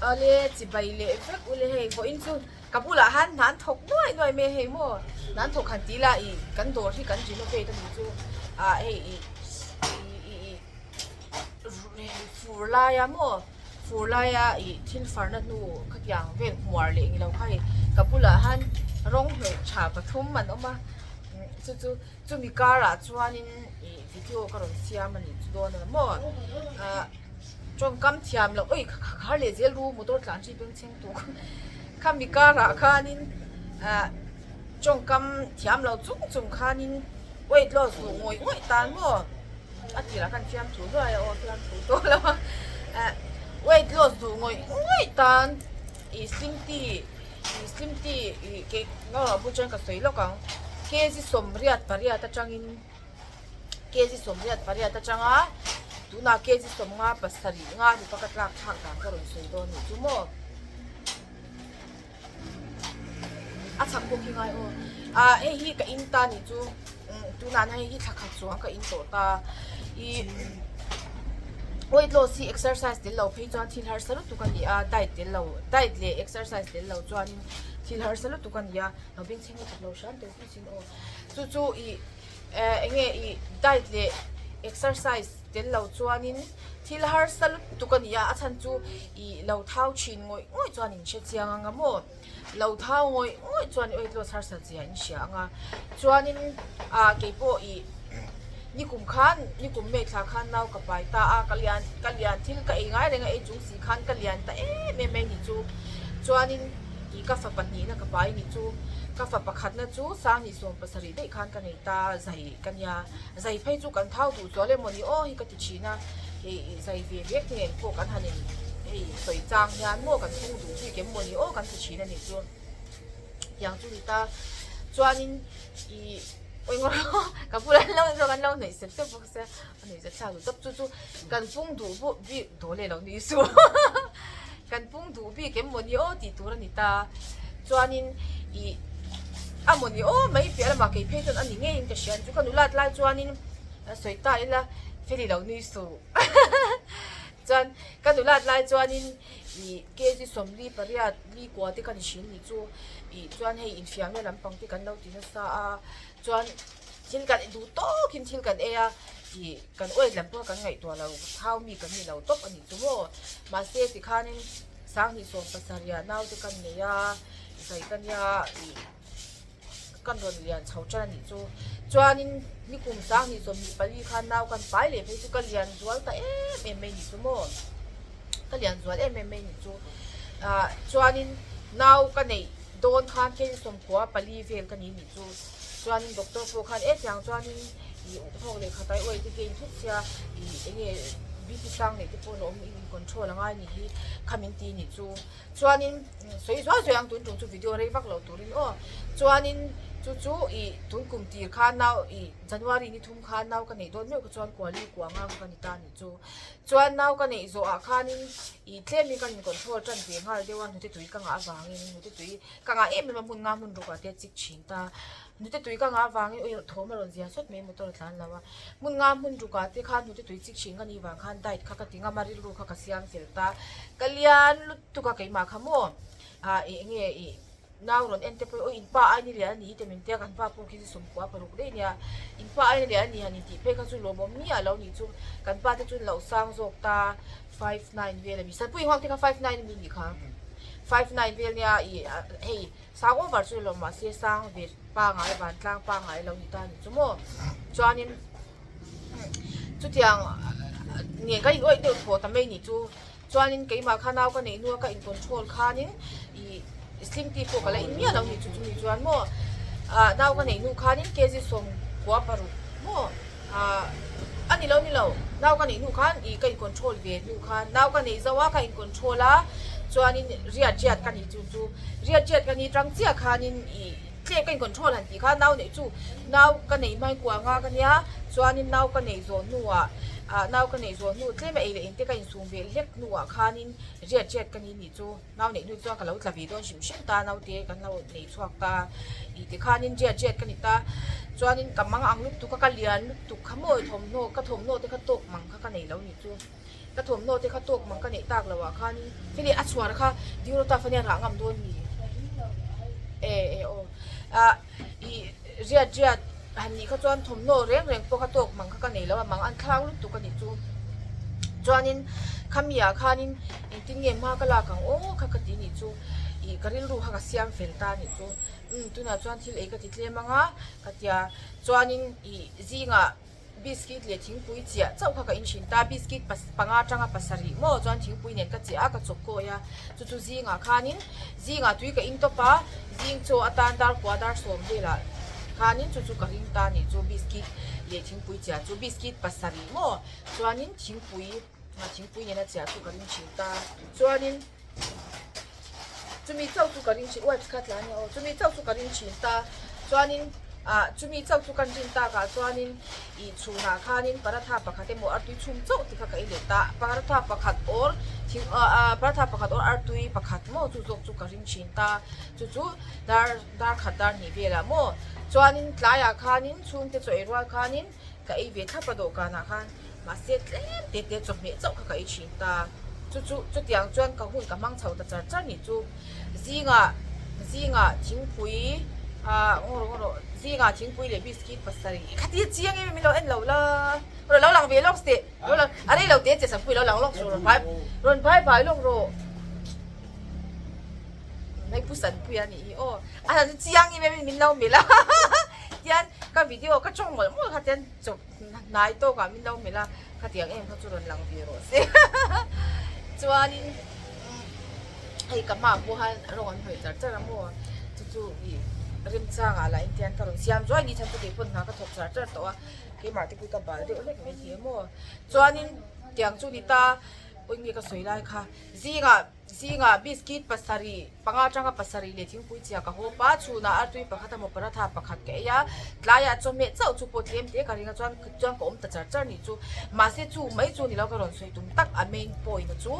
Awle chibai leh vek ule hei vawiin chu ka bulah han hna an thawk nuai nuai mai a hei maw hna an thawk han tih la ih kan dawr hi kan renovate a nih chu ah hei ih ih ih fur laia maw fur laia ih thil farna hnu khatiang vel hmuar leh englo kha hei ka bulah han rawng hnawih tha pathum an awm a chu chu. Chumi karah chuanin ih video ka rawn siam a nih chu dawn a maw ah tawngkam thiam loh oi kha khar leh zel ru motor tlan hri bengchheng tur khami karah khanin ah tawngkam thiam lo chung chung khanin weight loss duh ngawih ngawih tan maw a tirah khan fiamthu hluai a aw fiamthu tawh lo a ah weight loss duh ngawih ngawih tan ih slim tea. Slim tea ih kei ngawrah pawh chuan ka sawi lawk ang kg sawmriat pariat atangin kg sawmriat pariat atanga tunah kg sawmnga pasarih nga rupa ka tlak thlak dan ka rawn sawi dawn nih chu maw a chhak pawh khi ngai aw ah hei hi ka in ta nih chu. Tunah hian hei hi thla khat chuang ka in tawh ta ih weight loss hi exercise tel lo phei chuan thil harsa lutuk a ni a diet tel lo diet leh exercise tel lo chuanin thil harsa lutuk a ni a lo bengchheng lutuk lo hram teh chu sin aw chu chu ih eh eng nge ih diet leh exercise tel lo chuanin thil harsa lutuk a ni a a chhan chu ih lo thau thin ngawih ngawih chuan in hre chiang ang a maw. Lo thau ngawih ngawih chuan weight loss harsat zia in hria ang a, chuanin ah keipawh ih nikum khan nikum May thla khan nau ka pai ta a, ka lian ka lian thil ka ei ngai reng a ei chung si khan ka lian ta em em mai ni chu, chuanin ih ka fa pahnihna ka pai ni chu, ka fa pakhatna chu Sanghnih 17 daih khan ka nei ta zai ka nia, zai phei chu kan thau duh zual emaw ni aw hi ka ti thin a, hei zai ve vek nen pawh kan han in hei sawi chang hian maw kan phung duh bik em maw ni aw kan ti thin a nih chu tiang chu ni ta chuanin ih engemaw ka bulah an lo zawk an lo hnaih sep sep bawk sia a hnaih zet thlak duh tawp chu chu kan pung duh bawk bik daw leh lo ni suh kan pung duh bik em maw ni aw tih tur a ni ta chuanin ih a maw ni aw mai piah lamah kei phei chuan a ni ngeiin ka hria chu ka nulat lai chuanin sawi ta ila feli lo nui suh chuan ka nulat lai chuanin ih kg sawmli pariat li kua te ka ni hrin ni chu ih chuan hei infiamna lampang te kan lo ti nasa a chuan thil kan duh tawkin thil kan ei a ih kan weight lam pawh kan ngaihtuah lo thau mi kan ni lo tawp a nih chu maw mahse tikhanin sanghnih sawm pasarih ah naute kan nei a zai ka nia ih kan rawn lian chho tan a nih chu chuanin nikum sanghnih 24 khan nau kan pai leh phei chu ka lian zual ta em em mai nih chu maw ka lian zual em em mai nih chu ah chuanin nau ka neih dawn khan kg 14 vel ka ni nih chu. Chuanin doctor pawh khan e tiang chuanin ih thawk leh khat ai uai te gain thut sia ih eng nge BP sang neih te pawh a awm in control a ngai nih hi kha min ti nih chu. Chuanin sawi zuai zuai ang tun tum chu video rei vak lo turin aw. Chuanin chu chu ih tun kum tir khan nau ih January ni thum khan nau ka neih dawn meuh kha chuan kuali kua nga kha ka ni ta nih chu. Chuan nau ka neih zawh ah khanin ih tlemin ka in control tan ve nghal deuh a hnute tui ka ngah avangin hnute tui Ka ngah em em a hmun nga hmun ruk ah te a chik thin ta. Hnute tui ka ngah avangin ui thawm a rawn zia sawt mai motor a tlan lo a. Hmun nga hmun ruk ah te khan hnute tui chik thin ka nih vang khan diet kha ka ti ngam a rilru kha ka siam fel ta. Ka lian lutuk a keimah kha maw ah ih enge ih nau rawn en te pawh ui in pa aini lian a nih hi te min tia kan pa pawh khi chu sawmkua paruk daih nia. In pa aini lian a nih han intih phei kha chu lawmawm miah lo nih chu kan pa te chu an lo sang zawk ta. 59 vel a mi Sanpui nghak te kha 59 a mi nih kha 59 vel nia ih hei sang over chu ni lo mahse sang ve pangai vantlang pangai lo ni ta ni chu maw chuanin chutiang nen kan in awih deuh thaw ta mai ni chu chuanin keimah kha nau ka neih hnua ka in control khanin ih slim tea pawh ka la in miah lo ni chu chumi chuan maw ah nau ka neih hnu khanin kg 16 maw. Ahh a ni lo ni lo nau ka neih hnu khan ih ka in control ve hnu khan nau ka neih zo a ka in control a chuanin riat riat ka nih chu chu riat riat ka nih tang chiah khanin ih tlem ka in control han tih khan nau neih chu nau ka neih hmain kua nga ka nia chuanin nau ka neih zawh hnuah ah nau ka neih zawh hnu tlem a ei leh in te ka insum ve hlek hnuah khanin riat riat ka nih nih chu. Nau neih hnu chuan ka lo tla ve dawn hrim hrim ta, naute kan lo nei chhuak ta tih te khanin riat riat ka ni ta, chuanin ka mang ang lutuk a, ka lian lutuk kha maw thawmhnaw ka thawmhnaw te kha tawk mang kha ka nei lo nih chu. Ka thawmhnaw te kha tawk mang ka neih tak loh ah khanin hei a chhuar kha Duro Tough ania rah ngam dawn mi e e aw ah ih riat riat han nih kha chuan thawmhnaw reng reng pawh kha tawk mang kha ka nei lo a mang an thlak lutuk a nih chu chuanin khami ah khanin engtin nge hma ka lak ang aw kha ka ti nih chu ih ka rilru kha ka siam fel ta a nih chu umm tunah chuan thil ei ka ti tlem ang a ka tia chuanin ih zingah. Biscuit leh thingpui chiah chauh kha ka in thin ta, biscuit panga atanga pasarih maw chuan thingpui nen ka chiah a, ka chawk kawi a, chu chu zingah khanin zingah tui ka in tawp a, zing chaw atan dar kua dar sawm velah khanin chu chu ka ring ta a nih chu biscuit leh thingpui chiah chu biscuit pasarih maw chuanin thingpui thingpui nena chiah chu ka ring thin ta chuanin. Chumi chauh chu ka ring thin wipes kha tla ania aw chumi chauh chu ka ring thin ta chuanin ah chumi chauh chu kan rin takah chuanin ih chhunah khanin paratha pakhat emaw artui chhum chauh te kha ka ei leh ta paratha pakhat or thing ah ah paratha pakhat or artui pakhat maw chu zawk chu ka ring thin ta chu chu dar dar khat dar hnih velah maw chuanin tlaiah khanin chhungte chaw ei rual khanin ka ei ve thlap a dawhkanah khan. Mahse tlem te te chawhmeh chauh kha ka ei thin ta. Chu chu chutiang chuan ka hun ka hmang chho ta char char nih chu. Zingah zingah thingpui ah ngaw rawh ngaw rawh zingah thingpui leh biscuit pasarih khatia chiang em em in lo en lo la. Rawn lo lang ve lawk teh lo lang a rei lo te che sampui lo lang lawk rawh rawn phai rawn phai phai lawk rawh. Hei pu Sanpui a nih hi aw a chiang em em in min lo melh a tian ka video ka tawng mawlh mawlh kha tian chawp. Hnai tawkah min lo melh a, khatiang em kha chu rawn lang ve rawh se. Chuanin hei ka hmaah pawh hian rawng an hnawih char char a maw, chu chu ih remchangah lah in tian ka rawn siam zuai ni chhan chu keipawh hna ka thawk char char tawh a, keimah te pawh ka bal deuh hlek mai thei a maw. Chuanin tiang chu ni ta, eng nge ka sawi lai kha, zingah. Zingah biscuit pasarih, panga atanga pasarih leh thingpui chiah ka hawp a, chhunah artui pakhat emaw paratha pakhat ka ei a, tlaiah chawhmeh chauh chu pawh tlem te ka ring a chuan chuan ka awm ta char char nih chu. Mahse chu mai chu ni lo ka rawn sawi tum tak a main point a chu.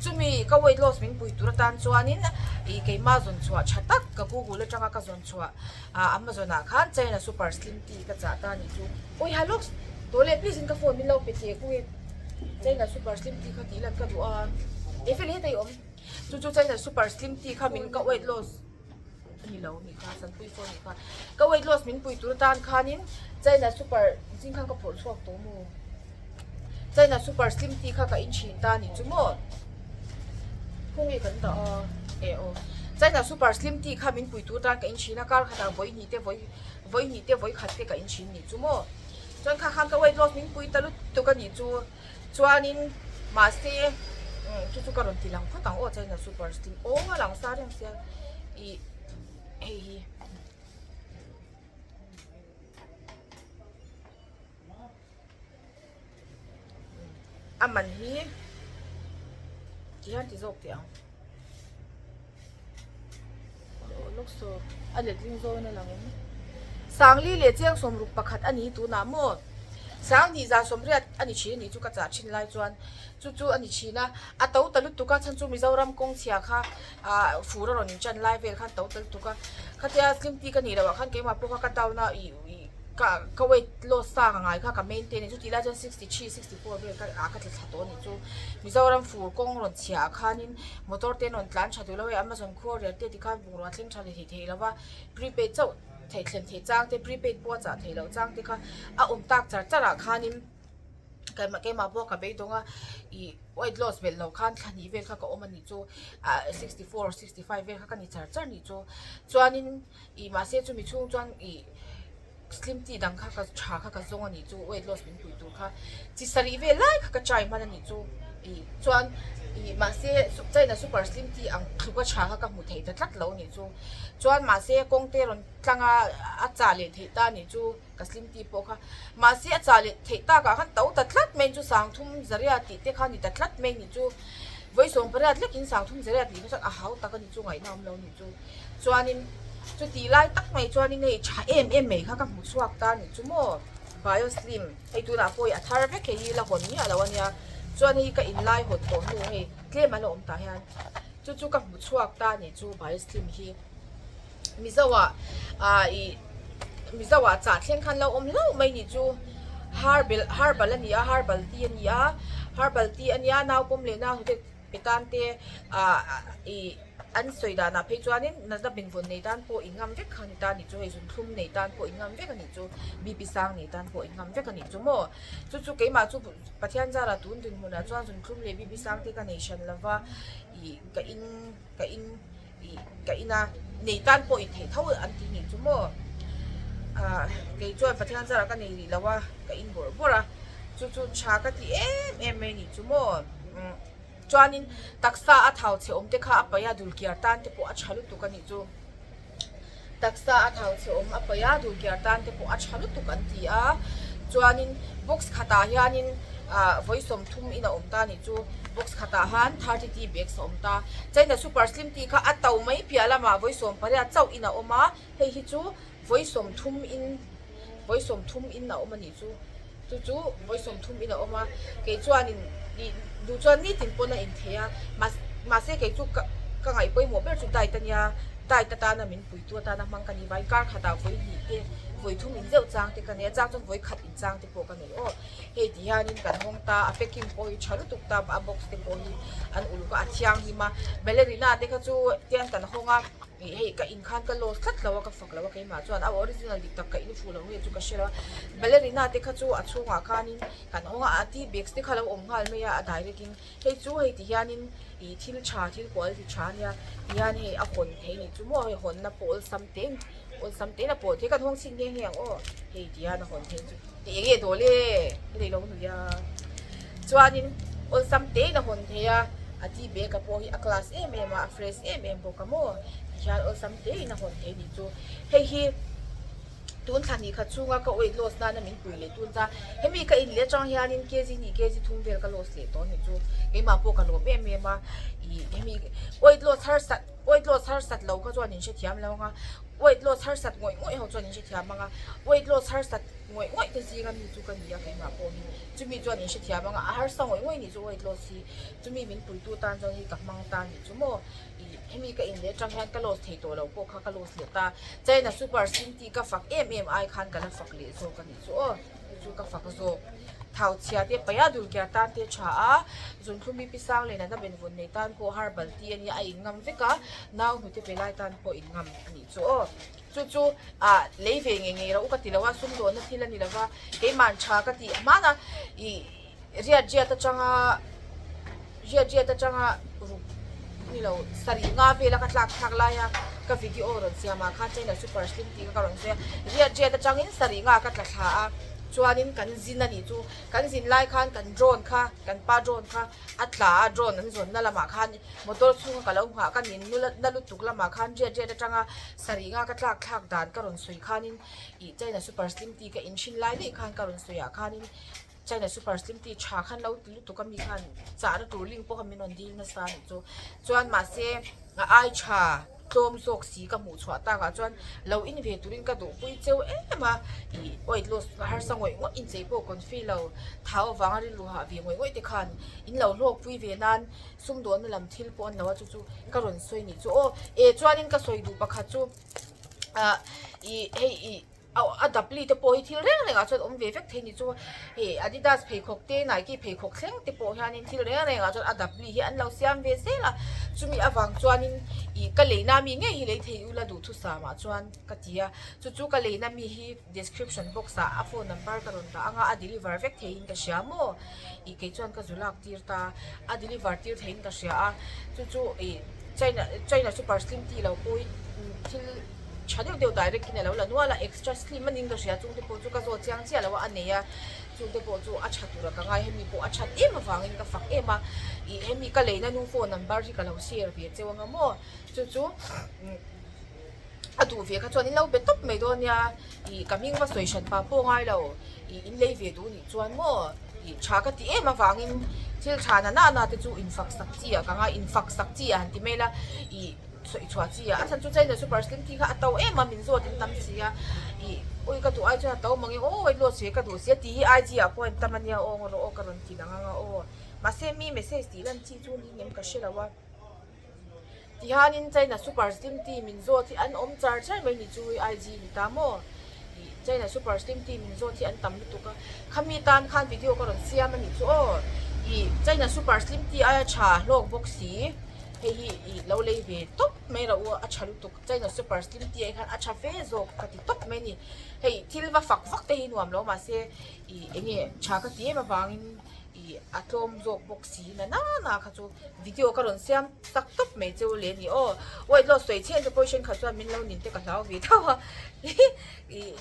Chumi ka weight loss min pui tur atan chuanin ih keimah zawn chhuah tha tak ka google atanga ka zawn chhuah ah amazon ah khan china super slim tea ka chah ta nih chu. Awi halux tawh leh please in ka phone min lo pe teh kawngin. China super slim tea kha tih lan ka duh a e fel heta i awm chu chu china super slim tea kha min ka weight loss a ni lo ni kha sanpui phone ni kha ka weight loss min pui tur atan khanin china super zing khan ka phawrh chhuak tawh maw china super slim tea kha ka in thin ta ni chu maw khawnge kan dah a e aw china super slim tea kha min pui tur atan ka in thin a kar khatah vawi hnih te vawi vawi hnih te vawi khat te ka in thin ni chu maw. Chuan kha khan ka weight loss min pui ta lutuk a nih chu. Chuanin mahse umm chu chu ka rawn ti lang phawt ang aw China super slim aw a lang sa reng sia ih hei hi. A man hi ti hian ti zawk teh ang. A letling zawn a lang em? Sangli leh chiang sawmruk pakhat a ni tunah maw? Sanghnih zan sawmriat a ni thin a nih chu ka chah thin lai chuan chu chu a ni thin a, a to ta lutuk a chhan chu Mizoram kawng chhia kha ah fur a rawn in tan lai vel khan to ta lutuk a, khatia slim tea ka nih loh ah khan keimah pawh kha ka down a ih ih. Ka ka weight loss sa ka ngai kha ka maintain a ni chutih lai chuan 63 64 vel ka ah ka tla thla tawh a nih chu Mizoram fur kawng rawn chhiah ah khanin motor te an rawn tlan tha duh lo hei Amazon courier te tikhan bungrua a thleng tha leh theih lo va prepaid chauh theih thlen theih chang te prepaid pawh a chah theih loh chang te kha a awm tak char char ah khanin keimah keimah pawh ka beidawng a ih weight loss belh loh khan thla hnih vel kha ka awm a nih chu ah 64 65 vel kha ka ni char char a nih chu chuanin. Ih mahse chumi chhung chuan ih slim tea dang kha ka tha kha ka zawng a nih chu weight loss min pui tur kha chi sarih vel lai kha ka try hman a nih chu ih chuan ih mahse china super slim tea ang tluk a tha kha ka hmu thei ta tlat lo a nih chu chuan mahse kawng te rawn tlang a a chah leh theih ta a nih chu ka slim tea pawh kha mahse a chah leh theih tak ah khan to ta tlat mai chu sangthum zaria tih te kha a ni ta tlat mai a nih chu vawi sawm pariat lekin sangthum zaria tih kha chuan a hau tak a ni chu ngaihna awm lo a nih chu. Chuanin chutih lai tak mai chuanin hei tha em em mai kha ka hmu chhuak ta nih chu maw bioslim hei tunah pawh hi a thar vek hei hi la hawn miah lo a nia chuan hei ka inlai hawn tawh hnu hei tlem a la awm tah hian chu chu ka hmu chhuak ta nih chu bioslim hi mizo ah ah ih mizo ah chah thleng khan lo awm hlauh mai nih chu harbel herbal a ni a herbal tea a ni a. Herbal tea a nia nau pawm leh nau hnute pe tan te ah ih an sawi danah phei chuanin natna benvawn nei tan pawh in ngam vek kha a ni ta a nih chu hei zunthlum nei tan pawh in ngam vek a nih chu BP sang nei tan pawh in ngam vek a nih chu maw chu chu keimah chu Pathian zara tun dinhmunah chuan zunthlum leh BP sang te ka nei hran lova ih ka in ka in ih ka ina nei tan pawh in theih tho an ti nih chu maw ah kei chuan Pathian zara ka nei rih lo a ka in bawrh bawrh a chu chu tha ka ti em em mai nih chu maw umm chuanin taksa a thau chhe awm te kha a paih a dul kiar tan te pawh a tha lutuk a nih chu taksa a thau chhe awm a paih a dul kiar tan te pawh a tha lutuk an ti a chuanin box khatah hianin ah vawi 30 in a awm ta a nih chu box khatah han 30 bags a awm ta china super slim tih kha a to mai piah lamah vawi 18 chauh in a awm a hei hi chu vawi 30 in vawi 30 in a awm a nih chu chu chu vawi 30 in a awm a kei chuanin ih duh chuan nitin pawn a inthei a mahse kei chu ka ka ngaih pawimawh ber chu diet a nia diet atana min puitu atana hmang ka ni vai kar khatah vawi hnih te vawi thum in zeuh chang te ka nei a chang chuan vawi khat in chang te pawh ka nei aw hei ti hianin kan hawng ta a packing pawh hi tha lutuk ta a box te pawh hi an uluk a a thianghlim a ballerina te kha chu tian kan hawng a. Ih hei ka in khan ka loss tlat lo a ka fak lo a keimah chuan a original dik tak ka in fuh lo nge chu ka hre lo a ballerina te kha chu a chhungah khanin kan hawng a a tea bags te kha lo awm nghal mai a a direct in hei chu hei ti hianin ih thil tha thil quality tha ania ti hian hei a hawn thei nih chu maw hei hawnna pawh awlsam te awlsam te in a pawh thei kan hawng chhin nghe nghe ang aw hei ti hian a hawn thei chu tih eng nge dawl e hei lo nui a chuanin awlsam te in a hawn thei a a tea bag a pawh hi a class em em a a fresh em em bawk a maw tihian awlsam te in a hawn thei nih chu hei hi tun thla hnih khat chhunga ka weight loss nana min pui leh tun chuan hemi ka in leh atang hianin kg hnih kg thum vel ka loss leh tawh a nih chu keimah pawh ka lawm em em a ih hemi weight loss harsat weight loss harsat lo kha chuan in hrethiam lo ang a weight loss harsat ngawih ngawih ho chuan in hrethiam ang a weight loss harsat ngawih ngawih te zinga mi chu ka ni a keimah pawh hi chumi chuan in hrethiam ang a a harsa ngawih ngawih nih chu weight loss hi chumi min puitu tan chuan hei ka hmang ta nih chu maw ih hemi ka in leh atang hian ka loss thei tawh lo pawh kha ka loss leh ta China super slim tih ka fak em em ai khan ka la fak leh zawk a nih chu aw chu chu ka fak zawk thau chhia te paih a dul kiar tan te tha a zunthlum mi pi sang leh natna benvawn nei tan pawh herbal tea a nia a in ngam vek a nau hnute pe lai tan pawh in ngam a nih chu aw. Chu chu ah lei ve ngei ngei rau ka ti lo a, sumdawnna thil a ni lo va, keima'n tha ka tih hmana ih riat riat atanga riat riat atanga ruk ni lo sarih nga vela ka tlak thlak lai a ka video rawn siam ah khan China super slim tih kha ka rawn sawi a, riat riat atangin sarih nga ka tla thla a chuanin kan zin a nih chu kan zin lai khan kan drone kha kan pa drone kha a tla a drone an zawnna lamah khan motor chhunga ka lo nghah ka nin na lutuk lamah khan riat riat atanga sarih nga ka tlak thlak dan ka rawn sawi khanin ih China super slim tea ka inhrin lai daih khan ka rawn sawi ah khanin China super slim tea tha khan lo ti lutuk a mi khan chahna tur link pawh kha min rawn dil nasa a nih chu chuan mahse a ai tha. Tlawm zawk si ka hmuh chhuah takah chuan lo in ve turin ka duhpui cheu em a, ih weight loss harsa ngawih ngawih inchei pawh confi lo thau avanga rilru hah ve ngawih ngawih te khan in lo hlawkpui ve nan sumdawnna lam thil pawh an lo a chu chu ka rawn sawi nih chu aw e chuanin ka sawi duh pakhat chu ah ih hei ih. A dapli te pawh hi thil reng rengah chuan awm ve vek thei ni chu hei adidas pheikhawk te nike pheikhawk thleng te pawh hianin thil reng rengah chuan a dapli hi an lo siam ve zel a chumi avang chuanin ih ka leina mi ngei hi lei thei ula duhthusam ah chuan ka ti a chu chu ka leina mi hi description box ah a phone number ka rawn dah anga a deliver vek theiin ka hria maw ih kei chuan ka zu lak tir ta a deliver tir theiin ka hria a chu chu ih china china super slim tih lo pawhin thil. Tha deuh deuh direct in a lo la nual a, extra slim a ning ka hria chungte pawh chu ka zawt chiang chiah lo a, a nei a, chungte pawh chu a tha tura ka ngai hemi pawh a that em avangin ka fak em a, ih hemi ka leina nu phone number hi ka lo share ve cheu anga maw, chu chu a duh ve kha chuan in lo be tawp mai dawn nia, ih ka hming va sawi hran pah pawh ngai lo, ih in lei ve duh nih chuan maw ih tha ka ti em avangin thil tha na na na te chu in fak sak chi ah ka ngai in fak sak chi ah han ti mai la ih. Sawi chhuah chi a, a chhan chu China super slim tea kha a to em a, min zawt in tam si a, ih ui ka duh ai chuan a to mang e aw weight loss ve ka duh si a tih hi IG ah pawh a intam ania aw ngaw rawh aw ka rawn ti lang anga aw mahse mi message tih lan chi chu ni ngem ka hre lo a tihianin China super slim tea min zawt hi an awm char char mai ni chu hei IG ni ta maw ih China super slim tea min zawt hi an tam lutuk a khami tan khan video ka rawn siam a nih chu aw. Ih China super slim tea aia tha hlawk bawk si hei hi ih lo lei ve tawp mai rawh u a tha lutuk China super slim tea ah hian a tha fe zawk ka ti tawp mai a ni. Hei thil va fak vak te hi nuam lo mahse ih eng nge tha ka ti em avangin ih a tlawm zawk bawk si na nana kha chu video ka rawn siam tak tawp mai cheu le ni aw weight loss sawi chhen te pawh hi thenkhat chuan min lo nin te ka hlau ve tho a ih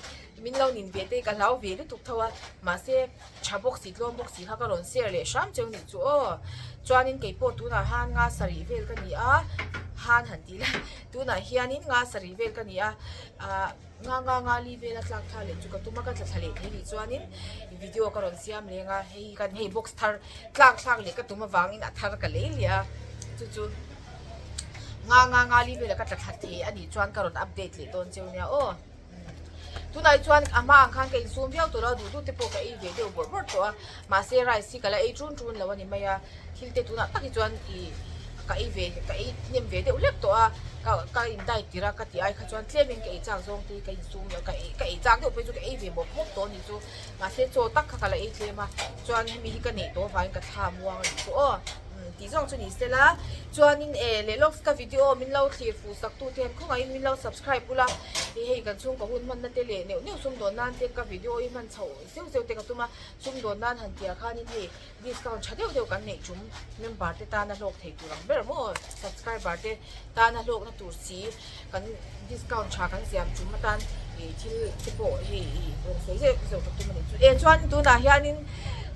min lo nin ve te ka hlau ve lutuk tho a mahse tha bawk si tlawm bawk si kha ka rawn share leh hram cheu nih chu aw chuanin keipawh tunah han nga sarih vel ka ni a han han tih lai tunah hianin nga sarih vel ka ni a ah. Nga nga nga li vela tlak thla leh chu ka tum a, ka tla thla leh thei nih chuanin video ka rawn siam leng a, hei kan hei box thar tlak thlak leh ka tum avangin a thar ka lei leh a, chu chu nga nga nga li vela ka tla thla thei a nih chuan ka rawn update leh dawn cheu nia aw. Tunah hi chuan a hma ang khan ka insum viau tawh lo a, duh duh te pawh ka ei ve deuh bawrh bawrh tawh a, mahse rice hi ka la ei ṭun ṭun lo a ni mai a. Thil te tunah tak hi chuan ih ka ei ve ka ei hnem ve deuh hlek tawh a ka ka in diet tir a ka tih ai kha chuan tlem in ka ei chak zawng te hi ka insum lo ka ei ka ei chak deuh phei chu ka ei ve mawp mawp tawh a nih chu mahse chaw tak kha ka la ei tlem a chuan hemi hi ka neih tawh avangin ka thla muang a nih chu aw umm tih zawng chu ni sela chuanin eh leh lawk ka video min lo thlir fuh sak tu te hian khawngaihin min lo subscribe ula hei kan chhungkaw hun hmanna te leh neuh neuh sumdawn nan te ka video hi hman chhoh zeuh zeuh te ka tum a sumdawn nan han tih ah khanin hei. Discount tha deuh deuh kan neih tum member te tana hlawk thei tur ang ber maw subscriber te tana hlawkna tur si kan discount tha kan siam tum atan ih thil te pawh hei ih rawn sawi zeuh zeuh ka tum a nih chu e chuan tunah hianin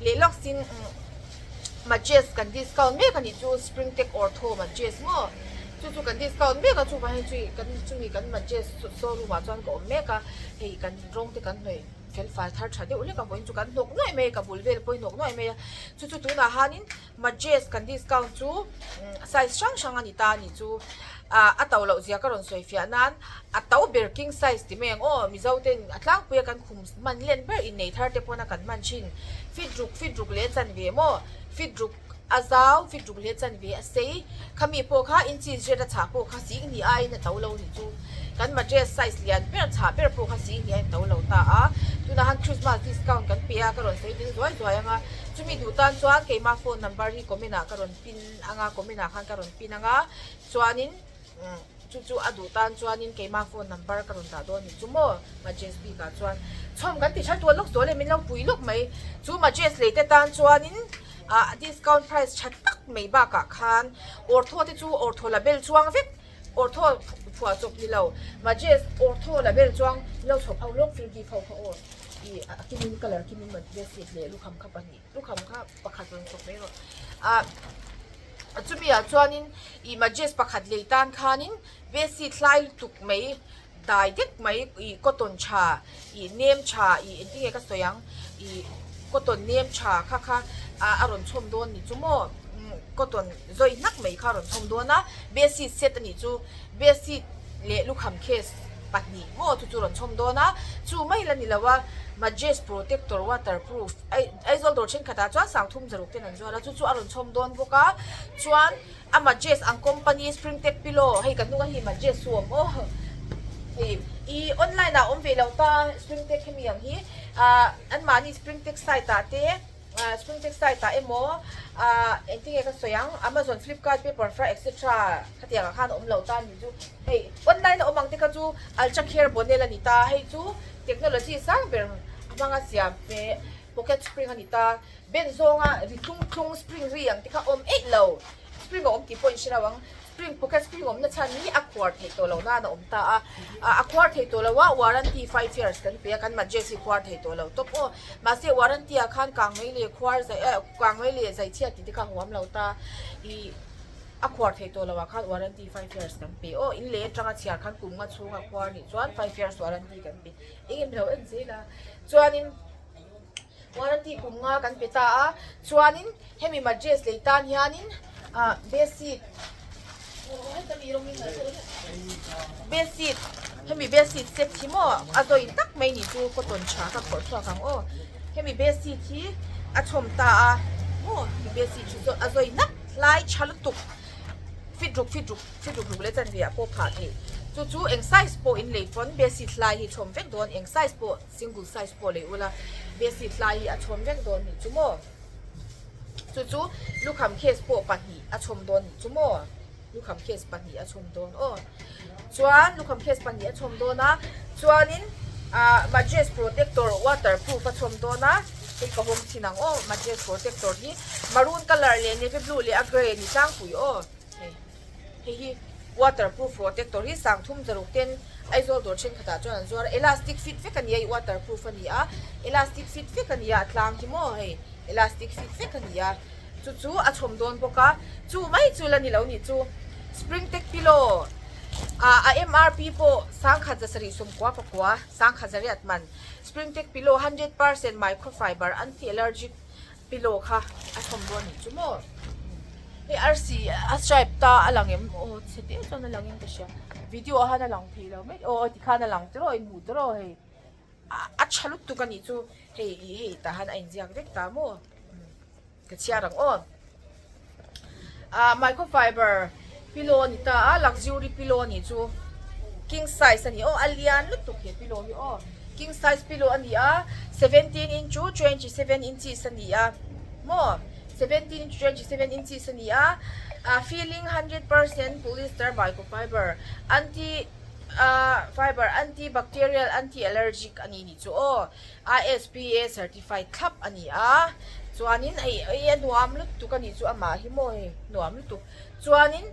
leh lawk sin mattress kan discount mek a nih chu spring tech ortho mattress maw chu chu kan discount mek a chuvang hian chui kan chumi kan mattress showroom ah chuan ka awm mek a hei kan rawng te kan hnawih. Fel fai thar tha deuh hlek a vawiin chu kan hnawk nuaih mai a ka bul vel pawh hi hnawk nuaih mai a chu chu tunah hianin mattress kan discount chu size hrang hrang a ni ta a ni chu ah a to loh zia ka rawn sawi fiah nan a to ber king size ti mai ang aw mizo ten a tlangpui a kan khum hman len ber innei thar te pawn a kan hman thin feet ruk feet ruk leh chanve maw feet ruk a zau feet ruk leh chanve a sei khami pawh kha inches red a chhah pawh kha sing hnih aiin a to lo ni chu kan mattress size lian ber chhah ber pawh kha sing hnih aiin a to lo ta a tunah han christmas discount kan pe a ka rawn sawi tel zuai zuai ang a chumi duh tan chuan keima phone number hi comment ah ka rawn pin ang a comment ah khan ka rawn pin ang a chuanin Chu chu a duh tan chuanin keimah phone number ka rawn dah dawn ni chu maw Majes bikah chuan chhawm kan ti tha tual lawk zual e min lo pui lawk mai chu Majes lei te tan chuanin ah discount price tha tak mai bakah khan ortho te chu ortho la bel chuang vek ortho phuah chawp ni lo Majes ortho la bel chuang min lo chhawp ho lawk fir gift ho kha aw ih a kimin colour kimin bedsheet leh lukham kha pahnih lukham kha pakhat rawn chhawp mai rawh ah. Chumi ah chuanin ih mattress pakhat lei tan khanin bedsheet hlai lutuk mai dai dek mai ih cotton tha ih nem tha ih engtin nge ka sawi ang ih cotton nem tha kha kha ah a rawn chhawm dawn ni chu maw cotton zawi hnak mai kha a rawn chhawm dawn a bedsheet set a nih chu bedsheet leh lukham case pahnih maw chu chu rawn chhawm dawn a chu mai la ni lo a mattress protector waterproof Aizawl dawr thenkhatah chuan sangthum zaruk ten an zuar a chu chu a rawn chhawm dawn bawk a chuan a mattress ang company spring tech pillow hei kan hnung a hi mattress chu a awm aw hei ih online ah a awm ve lo ta spring tech hemi ang hi ah anmahni spring tech site ah te ah spring tech site ah emaw ah engtin nge ka sawi ang amazon flipkart pepperfry etc khatiang ah khan a awm lo ta ni chu hei online a awm ang te kha chu ultra care bonel a ni ta hei chu technology sang ber a hmanga siam te. Pocket spring a ni ta. Ben zawnga ri tlung tlung spring ri ang te kha awm eih lo. Spring a awm tih pawh in hre lo ang. Spring pocket spring awmna chhan hi a khuar theih tawh lo nan a awm ta a. A khuar thei tawh lo a, warranty five years kan pe a, kan mattress hi khuar thei tawh lo tawp aw. Mahse warranty ah khan kang mai leh khuar zai eh kang mai leh zai chhiat tih te kha huam lo ta. Ih a khuar thei tawh lo ah khan warranty five years kan pe aw. In leh atanga chhiar khan kum nga chhunga khuar nih chuan five years warranty kan pe. Eng em lo en zel a. Chuanin. Warranty kum nga kan pe ta a, chuanin hemi mattress lei tan hianin ah bedsheet bedsheet hemi bedsheet set hi maw a zawi tak mai ni chu cotton tha ka phawrh chhuak ang aw hemi bedsheet hi a chhawm ta a maw hemi bedsheet hi chu a zawi nak hlai tha lutuk fit ruk fit ruk fit ruk ruk leh chanve ah pawh phah theih chu chu eng size pawh in lei pawn bedsheet hlai hi chhawm vek dawn eng size pawh. Single size pawh lei ula bedsheet hlai hi a chhawm vek dawn nih chu maw. Chu chu lukham case pawh pahnih a chhawm dawn nih chu maw lukham case pahnih a chhawm dawn aw chuan lukham case pahnih a chhawm dawn a chuanin ah mattress protector waterproof a chhawm dawn a hei ka hawng thin ang aw mattress protector hi maroon colour leh navy blue leh a grey ni tlangpui aw hei. Hei hi waterproof protector hi sangthum zaruk ten Aizawl dawr thenkhatah chuan an zuar a, elastic fit vek a ni a, ih waterproof a ni a, elastic fit vek a ni a, a tlang hi maw hei elastic fit vek a ni a, chu chu a chhawm dawn bawk a, chu mai chu la ni lo nih chu spring tech pillow ah a MRP pawh sangkhat zasarih sawmkua pakua sangkhat zariat man spring tech pillow 100% microfiber anti allergic Pillow kha a thawm dawn nih chu maw hei arsi a stripe ta a lang em aw chhe te chuan a lang in ka hria video ah khan a lang thei lo mai aw aw tikhan a lang tiraw in hmuh tiraw hei a tha lutuk a nih chu hei ih hei tah hian a inziak vek ta maw ka chhiar ang aw ah microfiber pillow a ni ta a luxury pillow a nih chu king size a ni aw a lian lutuk he pillow hi aw king size pillow a ni a 17 into 27 inches a ni a maw 17 into 27 inches a ni a ah filling 100% polyester microfiber anti ah fiber anti bacterial anti allergic a ni nih chu aw. ISPA certified thlap a ni a chuanin hei hei a nuam lutuk a nih chu amah hi maw hei nuam lutuk chuanin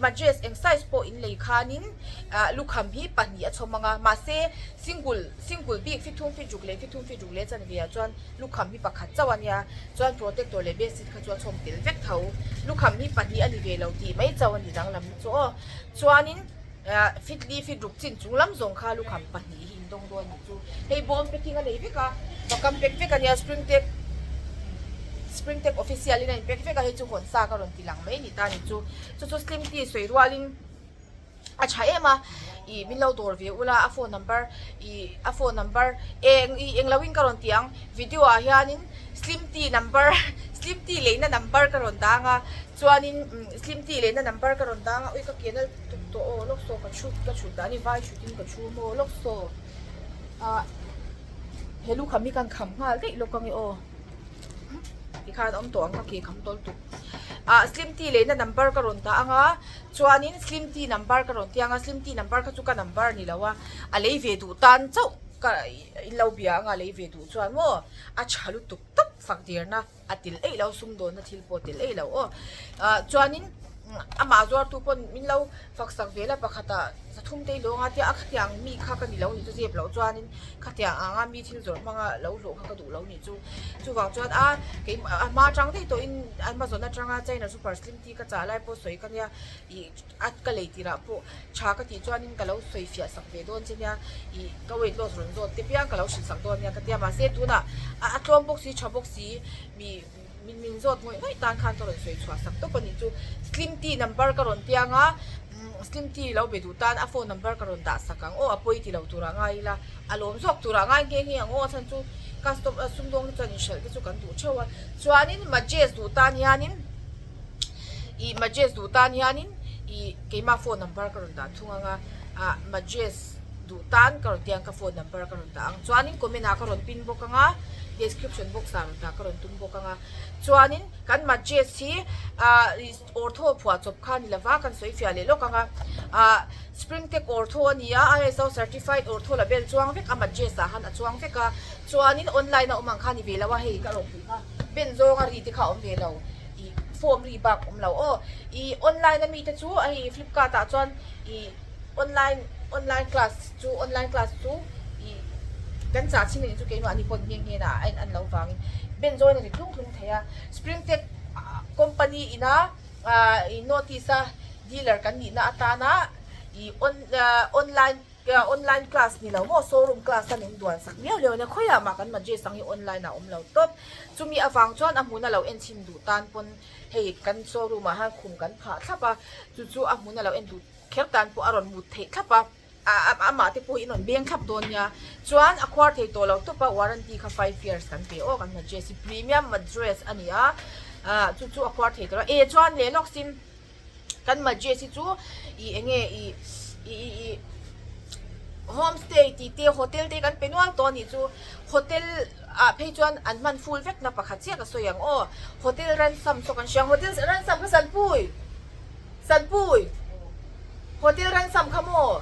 mattress eng size pawh in lei khanin ah lukham hi pahnih a chhawm ang a mahse single single bik fi thum fi ruk leh fi thum fi ruk leh chanve ah chuan lukham hi pakhat chauh a nia chuan protector leh bedsheet kha chu a chhawm tel vek tho lukham hi pahnih a ni ve lo tih mai chauh a ni danglam chu aw chuanin. Ah fit li fit ruk chin chung lam zawng kha lukham pahnih hi indawng dawn anih chu hei bawm packing a nei vek a vakam pack vek a nia spring tech spring tech official in a in pack vek a hei chu hawn sa ka rawn ti lang mai a ni ta anih chu chu chu slim tea sawi rualin a tha em a ih min lo dawr ve ula a phone number ih a phone number eng ih englo in ka rawn ti ang video ah hianin slim tea number slim tea leina number ka rawn dang a. Chuanin slim tea lehna number ka rawn dang a, ui ka ke nal tuk tawh aw lawk saw ka chhut ka chhut dan hi vai chhutin ka chhum aw lawk saw ah he lukham hi kan kham nghal daih lawk ange aw tikhan awm tawh ang ka ke kham tawl tuk ah slim tea lehna number ka rawn dah ang a chuanin slim tea number ka rawn tiang a slim tea number kha chu ka number a ni lo a a lei ve duh tan chauh ka in lo bia ang a lei ve duh chuan maw a tha lutuk tawp fak dirna. a tel eih lo sumdawnna thil pawh a tel eih lo aw ah chuanin amah zuartu pawn min lo fak sak vel a pakhatah zathum te lawng a tia a khatiang mi kha ka ni lo nih chu zep loh chuanin khatiang anga mi thil zawrh hmanga lo hlawh kha ka duh lo nih chu chuvang chuan a keimah a hma atang daih tawhin Amazon atanga China super slim tea ka chah lai pawh sawi ka nia ih a ka lei tirah pawh tha ka tih chuanin ka lo sawi fiah sak ve dawn che nia ih ka weight loss rawn zawt te piang ka lo hrilh sak dawn nia ka tia mahse tunah a a tlawm bawk si tha bawk si mi min min zawt ngawih ngawih tan khan ka rawn sawi chhuah sak tawp a nih chu slim tea number ka rawn piang a slim tea lo be duh tan a phone number ka rawn dah sak ang aw a pawi ti lo turah ngai ila a lawm zawk turah ngai nghe nghe ang aw a chhan chu customer sumdawng te chuan inhralh te chu kan duh theuh a chuanin majes duh tan hianin. Ih Majes duh tan hianin ih keimah phone number ka rawn dah thung ang a ah Majes duh tan ka rawn tiang ka phone number ka rawn dah ang chuanin comment ah ka rawn pin bawk ang a description box ah rawn dah ka rawn tum bawk ang a chuanin kan Majes hi ah ortho phuah chawp kha ni lova kan sawi fiah leh lawk ang a ah spring tech ortho a ni a ISO certified ortho label chuang vek a Majes ah han a chuang vek a chuanin online a awm ang kha ni ve lo a hei ka rawn pui kha ben zawnga ri te kha a awm ve lo. Ih form ri bak awm lo aw. Ih online a mi te chu hei flipkart ah chuan ih online online class chu online class chu ih kan chah chhin anih chu keimahni pawh nghe nghe na a in an lo vangin ben zawn a ri tlung tlung thei a. Spring tech company ina ah ih notice a dealer kan nihna atana ih on online Online class ni lo maw showroom class a min duan sak miau leu ania khawiah mah kan Majes ang hi online ah a awm lo tawp chumi avang chuan a hmun a lo en chhin duh tan pawn hei kan showroom ah hian khum kan phah thlap a chu chu a hmun a lo en duh kher tan pawh a rawn mut theih thlap a amah te pawh hi in rawn beng thlap dawn nia chuan a khuar thei tawh lo tawp a warranty kha five years kan pe aw kan Majes hi premium mattress a ni a ah chu chu a khuar thei tawh lo e chuan leh lawk sin. Kan Majes hi chu ih enge ih ih ih ih home stay tih te hotel te kan pe nual tawh a nih chu hotel ah phei chuan an hman full vek na pakhat chiah ka sawi ang aw. Hotel Ransom saw kan hria ang Hotel Ransom kha Sanpui Sanpui Hotel Ransom kha maw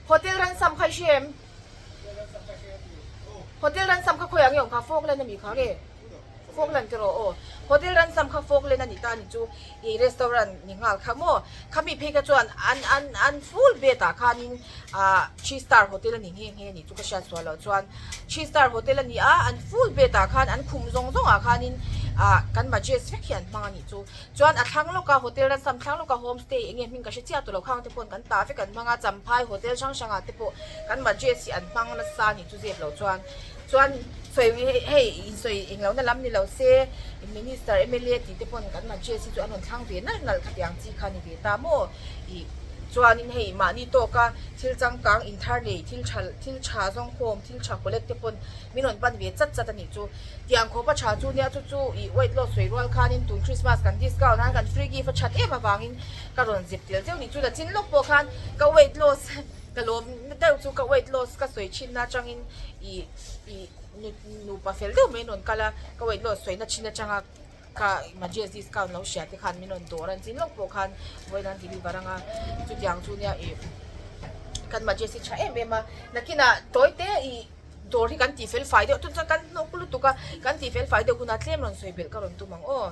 Hotel Ransom kha i hria em? Hotel Ransom kha khawiah nge awm kha Falkland ami kha nge? Falkland te rawh aw. Hotel Ransom kha Falkland a ni ta a ni chu i restaurant ni nghal kha maw? Khami phei kha chuan an an an full bed ah khanin ah three star hotel a ni nghe nghe a ni chu ka hriat sual loh chuan three star hotel a ni a an full bed ah khan an khum zawng zawng ah khanin ah kan mattress vek hi an hmang a ni chu. Chuan a thlang lawk a hotel Ransom thlang lawk a home stay eng nge hming ka hre chiah tawh lo khang te paw'n kan tah vek an hmang a Champhai hotel hrang hrang ah te pawh kan mattress hi an hmang nasa a ni chu zep loh chuan. Chuan sawi hei insawi englohna lam ni lo se Minister mla tih te pawn kan mattress hi chu an rawn thlang ve nalh nalh khatiang chi kha ni ve ta maw ih chuanin hei mahni tawka thil changkang inthar nei thil tha thil tha zawng khawm thil tha collect te pawn min rawn pan ve chat chat a nih chu tiang khawpa tha chu nia chu chu ih weight loss sawi rual khanin tun Christmas kan discount han kan free gift a that em avangin ka rawn zep tel zeuh nih chu la chin lawk pawh khan ka weight loss Ka lawm deuh chu ka weight loss ka sawi thin na atangin ih ih nupa fel deuh mai an rawn kal a, ka weight loss sawi na thin atanga ka Majes discount lo hria te khan min rawn dawr a, an chin lawk pawh khan vawiin an deliver anga chutiang chu nia ih kan Majes hi tha em em a, nakinah tawi te ih dawr hi kan tih fel fai deuh tun chuan kan hnawk lutuk a, kan tih fel fai deuh hunah tlem rawn sawi belh ka rawn tum ang aw.